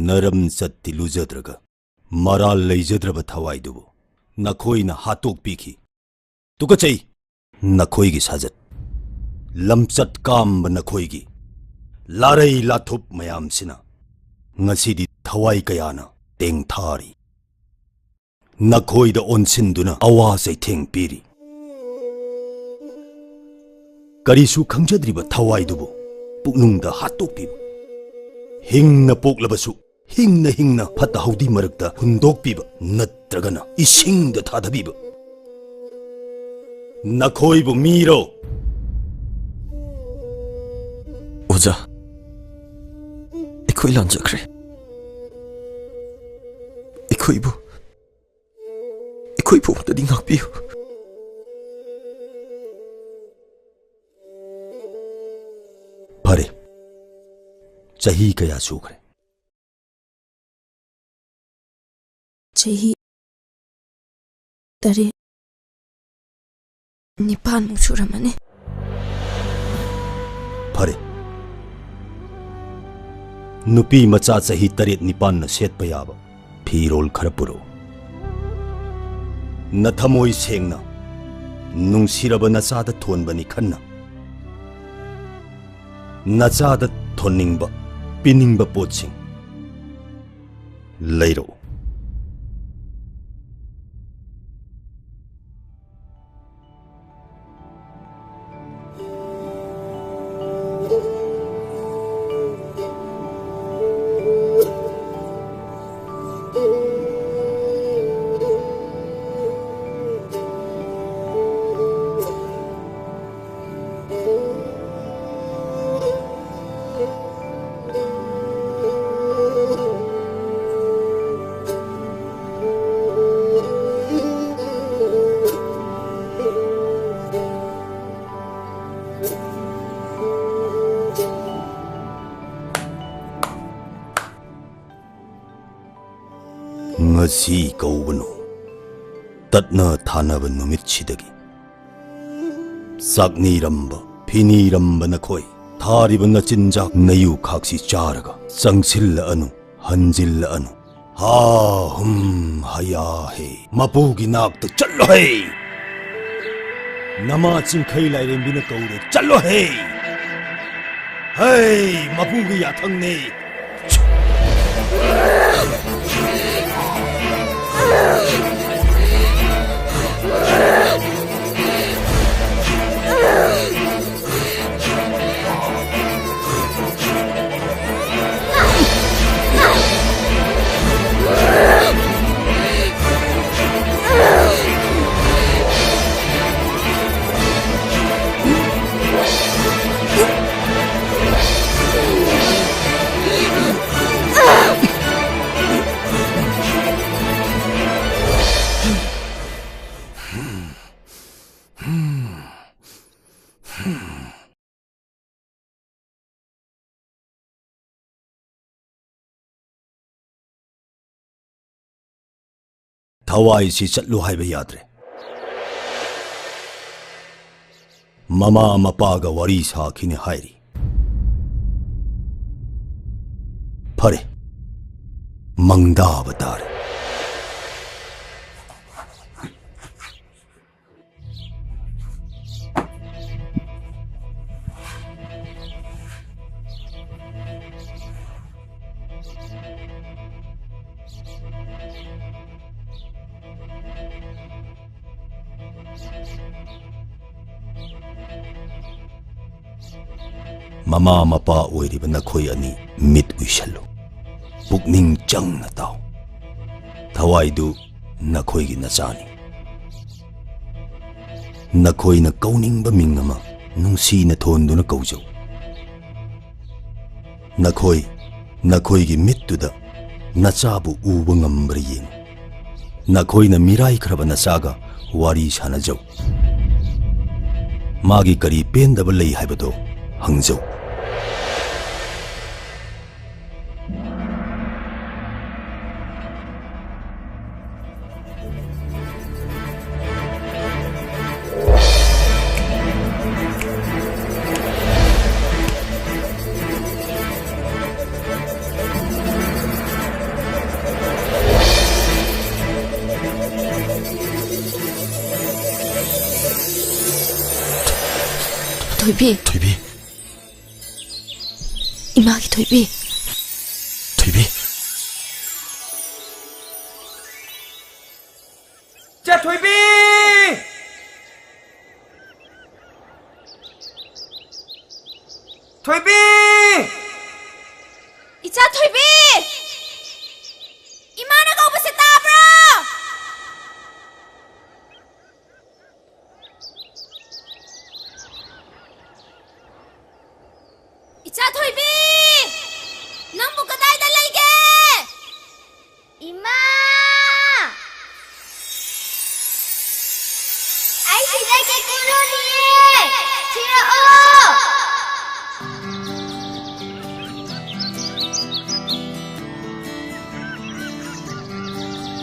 ꯅꯔꯝ ꯆꯠꯇꯤ ꯂꯨꯖꯗ꯭ꯔꯒ ꯃꯔꯥꯜ ꯂꯩꯖꯗ꯭ꯔꯕ ꯊꯋꯥꯏꯗꯨꯕꯨ ꯅꯈꯣꯏꯅ ꯍꯥꯠꯇꯣꯛꯄꯤꯈꯤ꯫ ꯇꯨꯀꯠꯆꯩ! ꯅꯈꯣꯏꯒꯤ ꯁꯥꯖꯠ, ꯂꯝꯆꯠ ꯀꯥꯝꯕ ꯅꯈꯣꯏꯒꯤ ꯂꯥꯔꯩ ꯂꯥꯊꯨꯞ ꯃꯌꯥꯝꯁꯤꯅ ꯉꯁꯤꯗꯤ ꯊꯋꯥꯏ ꯀꯌꯥꯅ ꯇꯦꯡꯊꯥꯔꯤ꯫ ꯅꯈꯣꯏꯗ ꯑꯣꯟꯁꯤꯟꯗꯨꯅ ꯑꯋꯥ ꯆꯩꯊꯦꯡ ꯄꯤꯔꯤ꯫ ꯀꯔꯤꯁꯨ ꯈꯪꯖꯗ꯭ꯔꯤꯕ ꯊꯋꯥꯏꯗꯨꯕꯨ ꯄꯨꯛꯅꯨꯡꯗ ꯍꯥꯠꯇꯣꯛꯄꯤꯕ꯫ ꯍꯤꯡꯅ ꯄꯣꯛꯂꯕꯁꯨ ꯍꯤꯡꯅ ꯍꯤꯡꯅ ꯐꯠꯇ ꯍꯥꯎꯗꯤ ꯃꯔꯛꯇ ꯍꯨꯟꯗꯣꯛꯄꯤꯕ ꯅꯠꯇ꯭ꯔꯒꯅ ꯏꯁꯤꯡꯗ ꯊꯥꯗꯕꯤꯕ꯫ ꯅꯈꯣꯏꯕꯨ ꯃꯤꯔꯣ? ꯑꯣꯖꯥ, ꯑꯩꯈꯣꯏ ꯂꯥꯟꯖꯈ꯭ꯔꯦ꯫ ꯑꯩꯈꯣꯏꯕꯨ, ꯑꯩꯈꯣꯏꯕꯨ ꯑꯃꯨꯛꯇꯗꯤ ꯉꯥꯛꯄꯤꯌꯨ꯫ ꯐꯔꯦ, ꯆꯍꯤ ꯀꯌꯥ ꯁꯨꯈ꯭ꯔꯦ? ꯆꯍꯤ ꯇꯔꯦꯠ, ꯅꯤꯄꯥꯟꯃꯨꯛ ꯁꯨꯔꯝꯃꯅꯤ꯫ ꯐꯔꯦ꯫ ꯅꯨꯄꯤ ꯃꯆꯥ ꯆꯍꯤ ꯇꯔꯦꯠ ꯅꯤꯄꯥꯟꯅ ꯁꯦꯠꯄ ꯌꯥꯕ ꯐꯤꯔꯣꯜ ꯈꯔ ꯄꯨꯔꯛꯎ꯫ ꯅꯊꯃꯣꯏ ꯁꯦꯡꯅ ꯅꯨꯡꯁꯤꯔꯕ ꯅꯆꯥꯗ ꯊꯣꯟꯕꯅꯤ ꯈꯟꯅ, ꯅꯆꯥꯗ ꯊꯣꯟꯅꯤꯡꯕ, ꯄꯤꯅꯤꯡꯕ ꯄꯣꯠꯁꯤꯡ ꯂꯩꯔꯛꯎ꯫ ꯉꯁꯤ ꯀꯧꯕꯅꯣ ꯇꯠꯅ ꯊꯥꯅꯕ ꯅꯨꯃꯤꯠꯁꯤꯗꯒꯤ ꯆꯥꯛꯅꯤꯔꯝꯕ, ꯐꯤꯅꯤꯔꯝꯕ ꯅꯈꯣꯏ, ꯊꯥꯔꯤꯕ ꯅꯆꯤꯟꯖꯥꯛ ꯅꯌꯨ ꯈꯥꯛꯁꯤ ꯆꯥꯔꯒ ꯆꯪꯁꯤꯜꯂꯛꯑꯅꯨ, ꯍꯟꯖꯤꯜꯂꯛꯑꯅꯨ꯫ ꯍꯥ ꯍꯨꯝ ꯍꯌꯥ ꯍꯦ꯫ ꯃꯄꯨꯒꯤ ꯅꯥꯛꯇ ꯆꯠꯂꯣ ꯍꯦ꯫ ꯅꯃꯥ ꯆꯤꯡꯈꯩ ꯂꯥꯏꯔꯦꯝꯕꯤꯅ ꯀꯧꯔꯦ, ꯆꯠꯂꯣ ꯍꯦ꯫ ꯍꯩ, ꯃꯄꯨꯒꯤ ꯌꯥꯊꯪꯅꯦ꯫ ꯊꯋꯥꯏꯁꯤ ꯆꯠꯂꯨ ꯍꯥꯏꯕ ꯌꯥꯗ꯭ꯔꯦ꯫ ꯃꯃꯥ ꯃꯄꯥꯒ ꯋꯥꯔꯤ ꯁꯥꯈꯤꯅꯤ ꯍꯥꯏꯔꯤ꯫ ꯐꯔꯦ, ꯃꯪꯗꯥꯕ ꯇꯥꯔꯦ꯫ ꯃꯃꯥ ꯃꯄꯥ ꯑꯣꯏꯔꯤꯕ ꯅꯈꯣꯏ ꯑꯅꯤ ꯃꯤꯠ ꯎꯏꯁꯜꯂꯨ꯫ ꯄꯨꯛꯅꯤꯡ ꯆꯪꯅ ꯇꯥꯎ꯫ ꯊꯋꯥꯏꯗꯨ ꯅꯈꯣꯏꯒꯤ ꯅꯆꯥꯅꯤ꯫ ꯅꯈꯣꯏꯅ ꯀꯧꯅꯤꯡꯕ ꯃꯤꯡ ꯑꯃ ꯅꯨꯡꯁꯤꯅ ꯊꯣꯟꯗꯨꯅ ꯀꯧꯖꯧ꯫ ꯅꯈꯣꯏ, ꯅꯈꯣꯏꯒꯤ ꯃꯤꯠꯇꯨꯗ ꯅꯆꯥꯕꯨ ꯎꯕ ꯉꯝꯕ꯭ꯔꯥ ꯌꯦꯡꯉꯨ꯫ ꯅꯈꯣꯏꯅ ꯃꯤꯔꯥꯏꯈ꯭ꯔꯕ ꯅꯆꯥꯒ ꯋꯥꯔꯤ ꯁꯥꯅꯖꯧ꯫ ꯃꯥꯒꯤ ꯀꯔꯤ ꯄꯦꯟꯗꯕ ꯂꯩ ꯍꯥꯏꯕꯗꯣ ꯍꯪꯖꯧ꯫ ꯊꯣꯏꯕꯤ꯫ ꯊꯣꯏꯕꯤ꯫ ꯏꯃꯥꯒꯤ ꯊꯣꯏꯕꯤ꯫ ꯊꯣꯏꯕꯤ꯫ ꯏꯆꯥ ꯊꯣꯏꯕꯤ! ꯊꯣꯏꯕꯤ! ꯏꯆꯥ ꯊꯣꯏꯕꯤ! ꯏꯃꯥꯅ ꯀꯧꯕꯁꯦ ꯇꯥꯕ꯭ꯔꯣ? ꯏꯆꯥ ꯊꯣꯏꯕꯤ! ꯅꯪꯕꯨ ꯀꯗꯥꯏꯗ ꯂꯩꯒꯦ? ꯏꯃꯥ! ꯑꯩ ꯁꯤꯗ ꯀꯦꯀꯨ ꯂꯣꯜꯂꯤꯌꯦ! ꯊꯤꯔꯛꯑꯣ!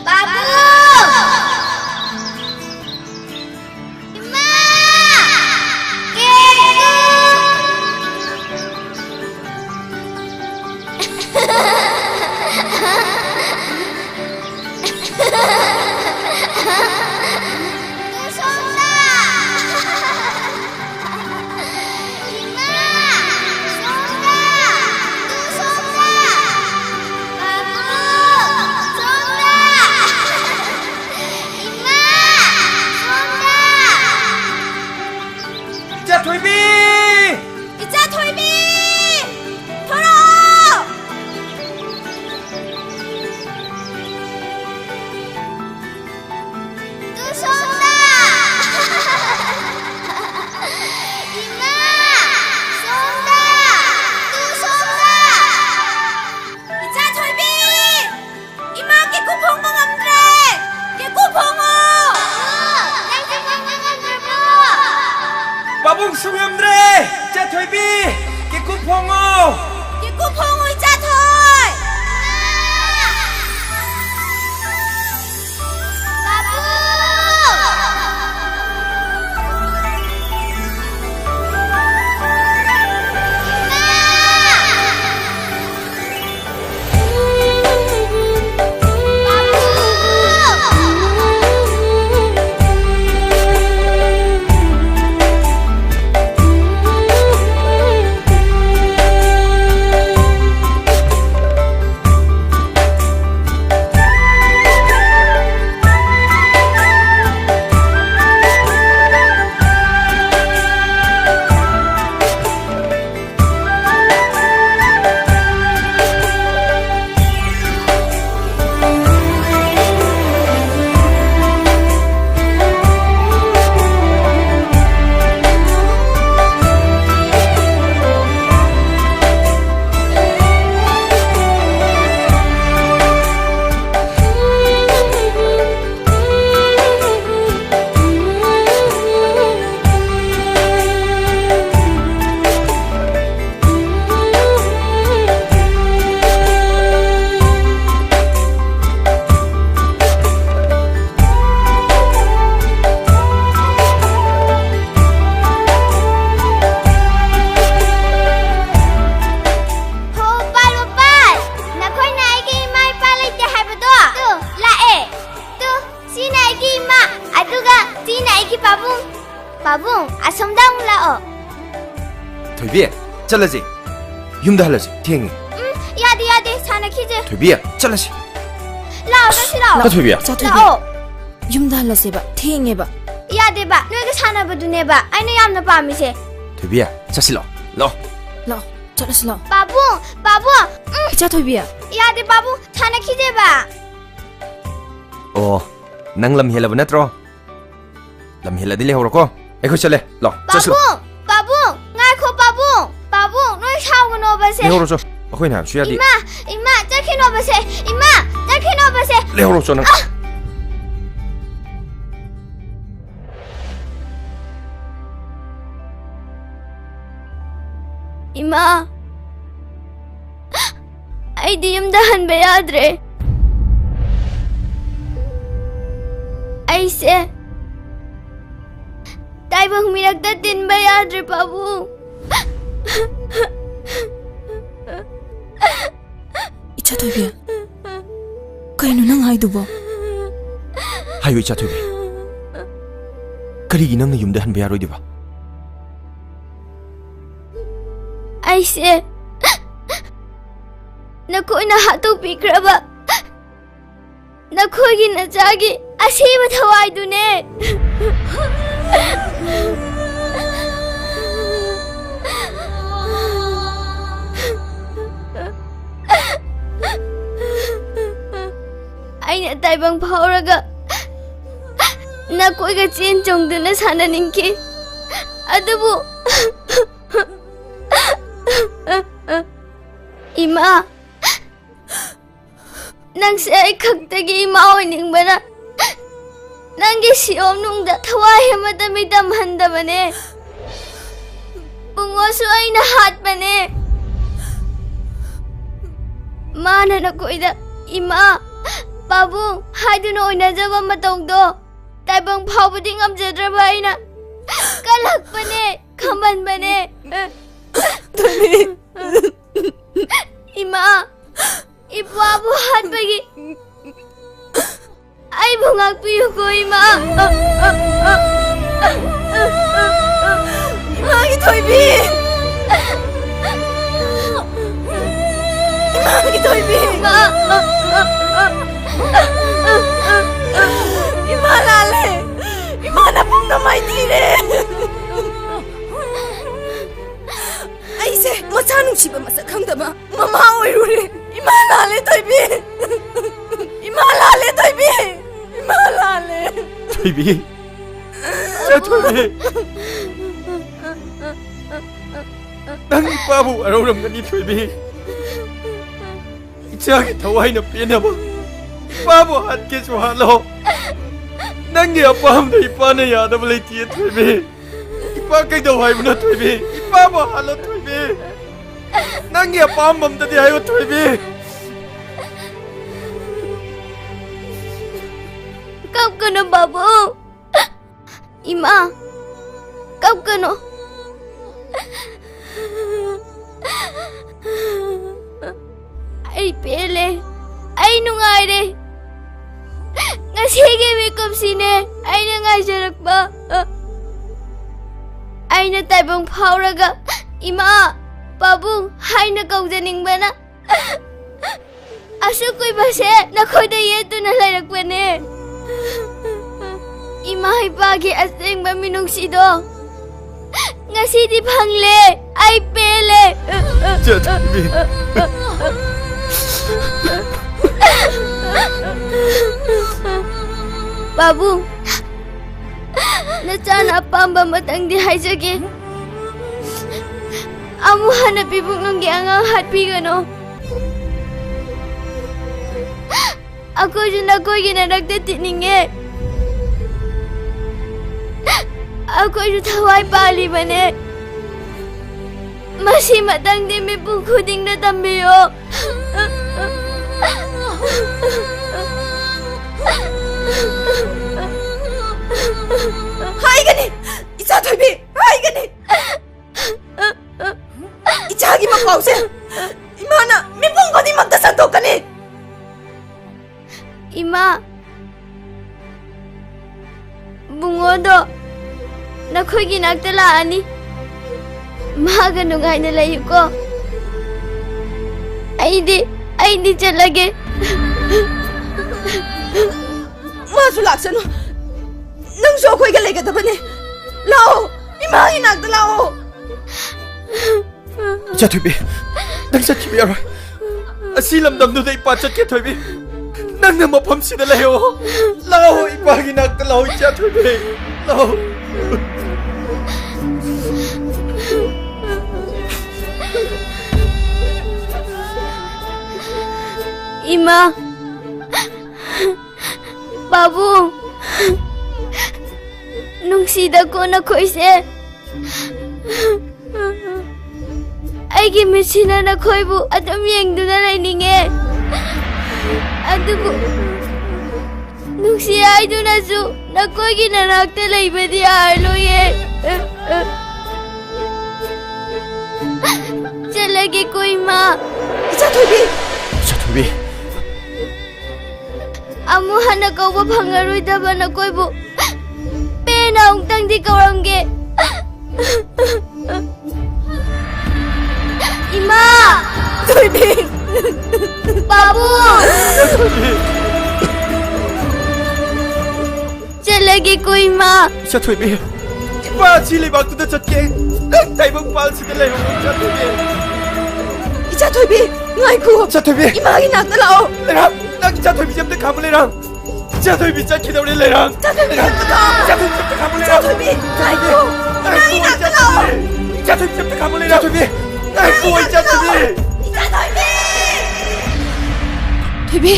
ꯄꯥꯕꯨꯡ! ꯏꯃꯥ! ꯀꯦꯀꯨ! ꯁꯣꯝꯗ! ꯏꯃꯥ! ꯁꯣꯝꯗ! ꯁꯣꯝꯗ! ꯄꯥꯕꯨꯡ! ꯁꯣꯝꯗ! ꯏꯃꯥ! ꯁꯣꯝꯗ! ꯏꯆꯥ ꯊꯣꯏꯕꯤ! ꯏꯆꯥ ꯊꯣꯏꯕꯤ! ꯊꯣꯔꯛꯑꯣ! ꯇꯨ ꯁꯣꯝꯗ! ꯏꯃꯥ! ꯁꯣꯝꯗ! ꯇꯨ ꯁꯣꯝꯗ! ꯏꯆꯥ ꯊꯣꯏꯕꯤ! ꯏꯃꯥ ꯀꯦꯀꯨ ꯐꯣꯡꯕ ꯉꯝꯗ꯭ꯔꯦ! ꯀꯦꯀꯨ ꯐꯣꯡꯉꯣ! ꯅꯪꯁꯨ ꯐꯣꯡꯕ ꯉꯝꯗ꯭ꯔꯕꯣ? ꯄꯥꯕꯨꯡꯁꯨ ꯉꯝꯗ꯭ꯔꯦ! ꯏꯆꯥ ꯊꯣꯏꯕꯤ! ꯀꯦꯀꯨ ꯐꯣꯡꯉꯣ! ꯀꯦꯀꯨ ꯐꯣꯡꯉꯣ, ꯏꯆꯥ ꯊꯣꯏ! ꯄꯥꯕꯨꯡ! ꯄꯥꯕꯨꯡ, ꯑꯁꯣꯝꯗ ꯑꯃꯨꯛ ꯂꯥꯛꯑꯣ꯫ ꯊꯣꯏꯕꯤ, ꯆꯠꯂꯁꯤ꯫ ꯌꯨꯝꯗ ꯍꯜꯂꯁꯤ, ꯊꯦꯡꯉꯦ꯫ ꯎꯝ, ꯌꯥꯗꯦ, ꯌꯥꯗꯦ, ꯁꯥꯟꯅꯈꯤꯁꯦ꯫ ꯊꯣꯏꯕꯤ, ꯆꯠꯂꯁꯤ꯫ ꯂꯥꯛꯑꯣ, ꯆꯠꯁꯤ ꯂꯥꯛꯑꯣ꯫ ꯏꯆꯥ ꯊꯣꯏꯕꯤ꯫ ꯏꯆꯥ ꯊꯣꯏꯕꯤ꯫ ꯂꯥꯛꯑꯣ꯫ ꯌꯨꯝꯗ ꯍꯜꯂꯁꯦꯕ, ꯊꯦꯡꯉꯦꯕ꯫ ꯌꯥꯗꯦꯕ, ꯅꯣꯏꯒ ꯁꯥꯟꯅꯕꯗꯨꯅꯦꯕ ꯑꯩꯅ ꯌꯥꯝꯅ ꯄꯥꯝꯃꯤꯁꯦ꯫ ꯊꯣꯏꯕꯤ, ꯆꯠꯁꯤ ꯂꯥꯛꯑꯣ, ꯂꯥꯛꯑꯣ꯫ ꯂꯥꯛꯑꯣ, ꯆꯠꯂꯁꯤ ꯂꯥꯛꯑꯣ꯫ ꯄꯥꯕꯨꯡ, ꯄꯥꯕꯨꯡ, ꯎꯝ꯫ ꯏꯆꯥ ꯊꯣꯏꯕꯤ꯫ ꯌꯥꯗꯦ, ꯄꯥꯕꯨꯡ, ꯁꯥꯟꯅꯈꯤꯁꯦꯕ꯫ ꯑꯣ, ꯅꯪ ꯂꯝ ꯍꯦꯜꯂꯕ ꯅꯠꯇ꯭ꯔꯣ? ꯂꯝ ꯍꯦꯜꯂꯗꯤ ꯂꯩꯍꯧꯔꯣꯀꯣ꯫ ꯑꯩꯈꯣꯏ ꯆꯠꯂꯦ꯫ ꯂꯥꯛꯑꯣ, ꯆꯠꯁꯤ ꯂꯥꯛꯑꯣ꯫ ꯄꯥꯕꯨꯡ! ꯄꯥꯕꯨꯡ! ꯉꯥꯏꯈꯣ, ꯄꯥꯕꯨꯡ! ꯄꯥꯕꯨꯡ, ꯅꯣꯏ ꯁꯥꯎꯒꯅꯣꯕꯁꯦ꯫ ꯂꯩꯍꯧꯔꯣꯆꯣ꯫ ꯑꯩꯈꯣꯏꯅ ꯍꯥꯏꯕꯁꯨ ꯌꯥꯗꯦ꯫ ꯏꯃꯥ! ꯏꯃꯥ! ꯆꯠꯈꯤꯅꯣꯕꯁꯦ! ꯏꯃꯥ! ꯆꯠꯈꯤꯅꯣꯕꯁꯦ! ꯂꯩꯍꯧꯔꯣꯆꯣ ꯅꯪ꯫ ꯑꯥ! ꯏꯃꯥ! ꯑꯩꯗꯤ ꯌꯨꯝꯗ ꯍꯟꯕ ꯌꯥꯗ꯭ꯔꯦ꯫ ꯑꯩꯁꯦ ꯇꯥꯏꯕꯪ ꯃꯤꯔꯛꯇ ꯇꯤꯟꯕ ꯌꯥꯗ꯭ꯔꯦ, ꯄꯥꯕꯨꯡ꯫ ꯏꯆꯥ ꯊꯣꯏꯕꯤ, ꯀꯩꯅꯣ ꯅꯪ ꯍꯥꯏꯗꯨꯕꯣ? ꯍꯥꯏꯌꯨ, ꯏꯆꯥ ꯊꯣꯏꯕꯤ꯫ ꯀꯔꯤꯒꯤ ꯅꯪꯅ ꯌꯨꯝꯗ ꯍꯟꯕ ꯌꯥꯔꯣꯏꯗꯣꯏꯕ? ꯑꯩꯁꯦ ꯅꯈꯣꯏꯅ ꯍꯥꯠꯇꯣꯛꯄꯤꯈ꯭ꯔꯕ ꯅꯈꯣꯏꯒꯤ ꯅꯆꯥꯒꯤ ꯑꯁꯤꯕ ꯊꯋꯥꯏꯗꯨꯅꯦ꯫ ꯑꯩꯅ ꯇꯥꯏꯕꯪ ꯐꯥꯎꯔꯒ ꯅꯈꯣꯏꯒ ꯆꯦꯟ ꯆꯣꯡꯗꯨꯅ ꯁꯥꯟꯅꯅꯤꯡꯈꯤ꯫ ꯑꯗꯨꯕꯨ ꯏꯃꯥ, ꯅꯪꯁꯦ ꯑꯩ ꯈꯛꯇꯒꯤ ꯏꯃꯥ ꯑꯣꯏꯅꯤꯡꯕꯅ ꯅꯪꯒꯤ ꯁꯤꯌꯣꯝꯅꯨꯡꯗ ꯊꯋꯥꯏ ꯑꯃꯠꯇ ꯃꯤꯇꯝꯍꯟꯗꯕꯅꯦ꯫ ꯕꯨꯡꯉꯣꯁꯨ ꯑꯩꯅ ꯍꯥꯠꯄꯅꯦ꯫ ꯃꯥꯅ ꯅꯈꯣꯏꯗ ꯏꯃꯥ, ꯄꯥꯕꯨꯡ ꯍꯥꯏꯗꯨꯅ ꯑꯣꯏꯅꯖꯕ ꯃꯇꯧꯗꯣ ꯇꯥꯏꯕꯪ ꯐꯥꯎꯕꯗꯤ ꯉꯝꯖꯗ꯭ꯔꯕ ꯑꯩꯅ ꯀꯜꯂꯛꯄꯅꯦ, ꯈꯝꯍꯟꯕꯅꯦ꯫ ꯏꯃꯥ, ꯏꯄ꯭ꯋꯥꯕꯨ ꯍꯥꯠꯄꯒꯤ ꯑꯩꯕꯨ ꯉꯥꯛꯄꯤꯌꯨꯀꯣ, ꯏꯃꯥ꯫ ꯊꯣꯏꯕꯤ! ꯏꯃꯥꯒꯤ ꯊꯣꯏꯕꯤ! ꯏꯃꯥ! ꯏꯃꯥ ꯂꯥꯜꯂꯦ! ꯏꯃꯥꯅ ꯄꯨꯝꯅ ꯃꯥꯏꯊꯤꯔꯦ! ꯑꯩꯁꯦ ꯃꯆꯥ ꯅꯨꯡꯁꯤꯕ ꯃꯁꯛ ꯈꯪꯗꯕ ꯃꯃꯥ ꯑꯣꯏꯔꯨꯔꯦ꯫ ꯏꯃꯥ ꯂꯥꯜꯂꯦ, ꯊꯣꯏꯕꯤ꯫ ꯏꯃꯥ ꯂꯥꯜꯂꯦ, ꯊꯣꯏꯕꯤ꯫ ꯏꯃꯥ ꯂꯥꯜꯂꯦ꯫ ꯊꯣꯏꯕꯤ꯫ ꯏꯆꯥ ꯊꯣꯏꯕꯤ꯫ ꯅꯪ ꯏꯄꯥꯕꯨ ꯋꯥꯔꯧꯔꯝꯒꯅꯤ, ꯊꯣꯏꯕꯤ꯫ ꯏꯆꯥꯒꯤ ꯊꯋꯥꯏꯅ ꯄꯦꯟꯅꯕ ꯏꯄꯥꯕꯨ ꯍꯥꯠꯀꯦꯁꯨ ꯍꯥꯠꯂꯣ꯫ ꯅꯪꯒꯤ ꯑꯄꯥꯝꯕꯗ ꯏꯄꯥꯅ ꯌꯥꯗꯕ ꯂꯩꯇꯦ, ꯊꯣꯏꯕꯤ꯫ ꯏꯄꯥ ꯀꯩꯗꯧ ꯍꯥꯏꯕꯅꯣ, ꯊꯣꯏꯕꯤ? ꯏꯄꯥꯕꯨ ꯍꯥꯠꯂꯣ, ꯊꯣꯏꯕꯤ꯫ ꯅꯪꯒꯤ ꯑꯄꯥꯝꯕ ꯑꯝꯇꯗꯤ ꯍꯥꯏꯌꯨ, ꯊꯣꯏꯕꯤ꯫ ꯀꯞꯀꯅꯨ, ꯕꯥꯕꯨ꯫ ꯏꯃꯥ, ꯀꯞꯀꯅꯨ꯫ ꯑꯩ ꯄꯦꯜꯂꯦ꯫ ꯑꯩ ꯅꯨꯡꯉꯥꯏꯔꯦ꯫ ꯉꯁꯤꯒꯤ ꯃꯤꯀꯨꯞꯁꯤꯅꯦ ꯑꯩꯅ ꯉꯥꯏꯖꯔꯛꯄ꯫ ꯑꯩꯅ ꯇꯥꯏꯕꯪ ꯐꯥꯎꯔꯒ ꯏꯃꯥ, ꯄꯥꯕꯨꯡ ꯍꯥꯏꯅ ꯀꯧꯖꯅꯤꯡꯕꯅ ꯑꯁꯨꯛ ꯀꯨꯏꯕꯁꯦ ꯅꯈꯣꯏꯗ ꯌꯦꯠꯇꯨꯅ ꯂꯩꯔꯛꯄꯅꯦ꯫ ꯏꯃꯥ ꯏꯄꯥꯒꯤ ꯑꯁꯦꯡꯕ ꯃꯤꯅꯨꯡꯁꯤꯗꯣ ꯉꯁꯤꯗꯤ ꯐꯪꯂꯦ꯫ ꯑꯩ ꯄꯦꯜꯂꯦ꯫ ꯆꯠꯈ꯭ꯔꯦ꯫ ꯄꯥꯕꯨꯡ, ꯅꯆꯥꯅ ꯑꯄꯥꯝꯕ ꯑꯃꯇꯪꯗꯤ ꯍꯥꯏꯖꯒꯦ꯫ ꯑꯃꯨꯛ ꯍꯟꯅ ꯄꯤꯕꯨꯡꯂꯨꯝꯒꯤ ꯑꯉꯥꯡ ꯍꯥꯠꯄꯤꯒꯅꯨ꯫ ꯑꯩꯈꯣꯏꯁꯨ ꯅꯈꯣꯏꯒꯤ ꯅꯔꯛꯇ ꯇꯤꯟꯅꯤꯡꯉꯦ꯫ ꯑꯩꯈꯣꯏꯁꯨ ꯊꯋꯥꯏ ꯄꯥꯜꯂꯤꯕꯅꯦ꯫ ꯃꯁꯤꯃꯇꯪꯗꯤ ꯃꯤꯄꯨꯝ ꯈꯨꯗꯤꯡꯅ ꯇꯝꯕꯤꯌꯨ꯫ ꯍꯥꯏꯒꯅꯤ, ꯏꯆꯥ ꯊꯣꯏꯕꯤ, ꯍꯥꯏꯒꯅꯤ꯫ ꯏꯆꯥꯒꯤ ꯃꯄꯥꯎꯁꯦ ꯏꯃꯥꯅ ꯃꯤꯄꯨꯝ ꯈꯨꯗꯤꯡꯃꯛꯇ ꯁꯟꯗꯣꯛꯀꯅꯤ꯫ ꯏꯃꯥ, ꯕꯨꯡꯉꯣꯗꯣ ꯅꯈꯣꯏꯒꯤ ꯅꯥꯛꯇ ꯂꯥꯛꯑꯅꯤ꯫ ꯃꯥꯒ ꯅꯨꯡꯉꯥꯏꯅ ꯂꯩꯌꯨꯀꯣ꯫ ꯑꯩꯗꯤ, ꯑꯩꯗꯤ ꯆꯠꯂꯒꯦ꯫ ꯃꯥꯁꯨ ꯂꯥꯛꯁꯅꯨ꯫ ꯅꯪꯁꯨ ꯑꯩꯈꯣꯏꯒ ꯂꯩꯒꯗꯕꯅꯦ꯫ ꯂꯥꯛꯑꯣ, ꯏꯃꯥꯒꯤ ꯅꯥꯛꯇ ꯂꯥꯛꯑꯣ꯫ ꯏꯆꯥ ꯊꯣꯏꯕꯤ, ꯅꯪ ꯆꯠꯈꯤꯕ ꯌꯥꯔꯣꯏ꯫ ꯑꯁꯤ ꯂꯝꯗꯝꯗꯨꯗ ꯏꯄꯥ ꯆꯠꯀꯦ, ꯊꯣꯏꯕꯤ꯫ ꯅꯪꯅ ꯃꯐꯝꯁꯤꯗ ꯂꯩꯌꯣ꯫ ꯂꯥꯛꯑꯣ, ꯏꯄꯥꯒꯤ ꯅꯥꯛꯇ ꯂꯥꯛꯑꯣ, ꯏꯆꯥ ꯊꯣꯏꯕꯤ꯫ ꯂꯥꯛꯑꯣ꯫ ꯏꯃꯥ, ꯄꯥꯕꯨꯡ, ꯅꯨꯡꯁꯤꯗꯀꯣ ꯅꯈꯣꯏꯁꯦ꯫ ꯑꯩꯒꯤ ꯃꯤꯠꯁꯤꯅ ꯅꯈꯣꯏꯕꯨ ꯑꯗꯨꯝ ꯌꯦꯡꯗꯨꯅ ꯂꯩꯅꯤꯡꯉꯦ꯫ ꯑꯗꯨꯕꯨ ꯅꯨꯡꯁꯤ ꯍꯥꯏꯗꯨꯅꯁꯨ ꯅꯈꯣꯏꯒꯤ ꯅꯅꯥꯛꯇ ꯂꯩꯕꯗꯤ ꯌꯥꯔꯂꯣꯏꯌꯦ꯫ ꯆꯠꯂꯒꯦꯀꯣ, ꯏꯃꯥ꯫ ꯏꯆꯥ ꯊꯣꯏꯕꯤ! ꯏꯆꯥ ꯊꯣꯏꯕꯤ! ꯑꯃꯨꯛ ꯍꯟꯅ ꯀꯧꯕ ꯐꯪꯂꯔꯣꯏꯗꯕ ꯅꯈꯣꯏꯕꯨ ꯄꯦꯟꯅ ꯑꯃꯨꯛꯇꯪꯗꯤ ꯀꯧꯔꯝꯒꯦ꯫ ꯏꯃꯥ! ꯊꯣꯏꯕꯤ! ꯄꯥꯕꯨꯡ! ꯆꯠꯂꯒꯦꯀꯣ, ꯏꯃꯥ꯫ ꯏꯆꯥ ꯊꯣꯏꯕꯤ, ꯏꯄꯥ ꯑꯁꯤ ꯂꯩꯕꯥꯛꯇꯨꯗ ꯆꯠꯀꯦ꯫ ꯅꯪ ꯇꯥꯏꯕꯪ ꯄꯥꯜꯁꯤꯗ ꯂꯩꯍꯧꯔꯣ, ꯏꯆꯥ ꯊꯣꯏꯕꯤ꯫ ꯏꯆꯥ ꯊꯣꯏꯕꯤ, ꯉꯥꯏꯈꯣ꯫ ꯏꯆꯥ ꯊꯣꯏꯕꯤ꯫ ꯏꯃꯥꯒꯤ ꯅꯥꯛꯇ ꯂꯥꯛꯑꯣ꯫ ꯂꯩꯔꯥꯡ, ꯅꯪ ꯏꯆꯥ ꯊꯣꯏꯕꯤꯁꯦ ꯑꯝꯇ ꯈꯥꯝꯃꯨ, ꯂꯩꯔꯥꯡ꯫ ꯏꯆꯥ ꯊꯣꯏꯕꯤ ꯆꯠꯈꯤꯗꯧꯔꯦ, ꯂꯩꯔꯥꯡ꯫ ꯏꯆꯥ ꯊꯣꯏꯕꯤ, ꯂꯩꯔꯥꯡ꯫ ꯏꯆꯥ ꯊꯣꯏꯕꯤ ꯑꯝꯇ ꯈꯥꯝꯃꯨ, ꯏꯆꯥ ꯂꯩꯔꯥꯡ꯫ ꯊꯣꯏꯕꯤ, ꯉꯥꯏꯈꯣ꯫ ꯏꯃꯥꯒꯤ ꯅꯥꯛꯇ ꯂꯥꯛꯑꯣ꯫ ꯏꯆꯥ ꯊꯣꯏꯕꯤ ꯑꯝꯇ ꯈꯥꯝꯃꯨ, ꯂꯩꯔꯥꯡ꯫ ꯏꯆꯥ ꯊꯣꯏꯕꯤ꯫ ꯉꯥꯏꯈꯣ, ꯏꯆꯥ ꯊꯣꯏꯕꯤ꯫ ꯏꯆꯥ ꯊꯣꯏꯕꯤ! ꯊꯣꯏꯕꯤ!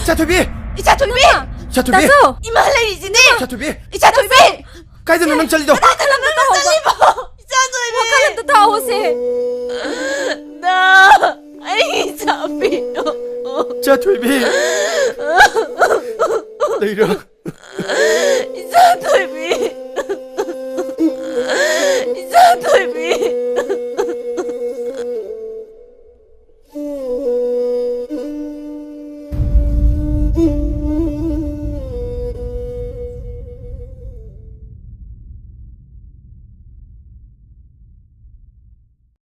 ꯏꯆꯥ ꯊꯣꯏꯕꯤ! ꯏꯆꯥ ꯊꯣꯏꯕꯤ! ꯏꯆꯥ ꯊꯣꯏꯕꯤ! ꯇꯥꯆꯧ! ꯏꯃꯥ ꯂꯩꯔꯤꯁꯤꯅꯦ! ꯏꯆꯥ ꯊꯣꯏꯕꯤ! ꯏꯆꯥ ꯊꯣꯏꯕꯤ! ꯀꯥꯏꯗꯅꯣ ꯅꯪ ꯆꯠꯂꯤꯗꯣ? ꯀꯗꯥꯏꯗ